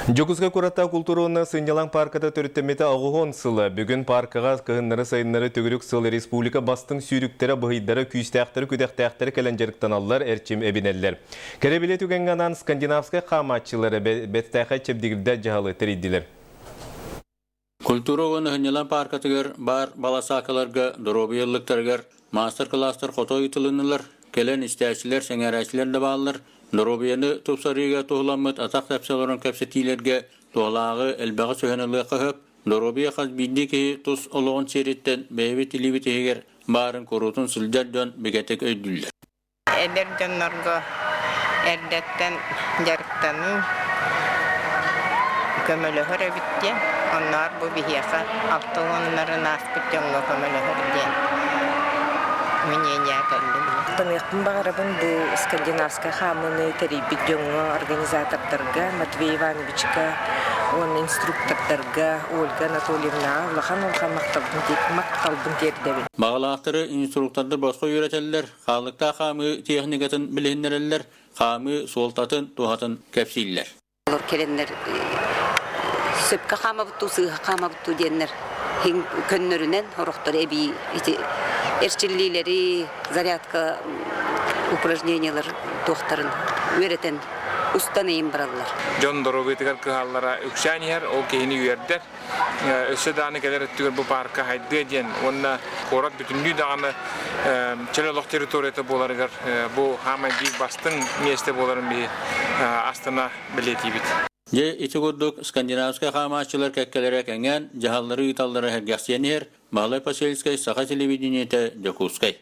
Дьокуускай куораттааҕы култуура уонна сынньалаҥ паарката төрүттэммитэ 80 сыла. Бүгүн пааркаҕа кыһыннары-сайыннары төгүрүк сыл республика бастыҥ сүүрүктэрэ, быһыйдара, күүстээхтэрэ-күдэхтээхтэрэ кэлэн дьарыктаналлар, эрчим эбинэллэр. Кэрэбилэ түгэҥҥэ анаан скандинавскай хаамааччылары бэртээхэй чэбдигирдэр дьаһалы тэрийдилэр. Культура уонна сынньалаҥ пааркатыгар баар баласаакаларга доруобуйа ыллыктарыгар маастар-кылаастар хото ыытылыннылар, кэлэн истээччилэр, сэҥээрээччилэр да бааллар. Доруобуйаны тупсарыыга туһуламмыт атах тэпсэ олорон кэпсэтиилэргэ туһалааҕы элбэҕи сүһэн ылыахха сөп. Доруобуйа хас биирдии киһи тус олоҕун сиэриттэн бэйэбит илиибит иһигэр баарын куруутун сылдьар дьон бигэтик өйдүүллэр. Эдэр дьоннорго эрдэттэн дьарыктаныы көмөлөһөр эбит диэн, онноор бу биһиэхэ 60-нарын ааспыт дьоҥҥо көмөлөһөр диэн мнение кэллим. Таныахпын баҕарабын бу скандинавскай хаамыыны тэрийбит дьоҥҥо, организатордарга Матвей Ивановичка уонна инструктордарга Ольга Анатольевнаҕа улахан-улахан махталбын тиэрдэбин. Баҕалаахтары инструктордар босхо үөрэтэллэр, Хаалыктаах хаамыы техникатын билиһиннэрэллэр, хаамыы суолтатын, туһатын кэпсииллэр. Олор кэлэннэр сөпкө хаамабыт дуу, сыыһа хаамабыт дуу диэннэр көннөрүнэн сорохтор эбии ити эрчиллиилэри, зарядка упражнениялар туохтарын үөрэтэн устан ыйын бараллар. Дьон доруобуйатыгар кыһаллара үксээн иһэр, ол киһини үөрдэр. Өссө даҕаны кэлэр өттүгэр бу паарка хайдыа диэн уонна куорат бүтүннүү даҕаны чөл олох территорията буоларыгар бу хаамай биир бастыҥ миэстэ буоларын биһи астына бэлиэтиибит. Дьэ, ити курдук скандинавскай хаамааччылар кэккэлэрэ кэҥээн, дьаһаллары ыыталлара сэргэхсийэн иһэр. Баһылай Посельскай, Саха телевидениетэ, Дьокуускай.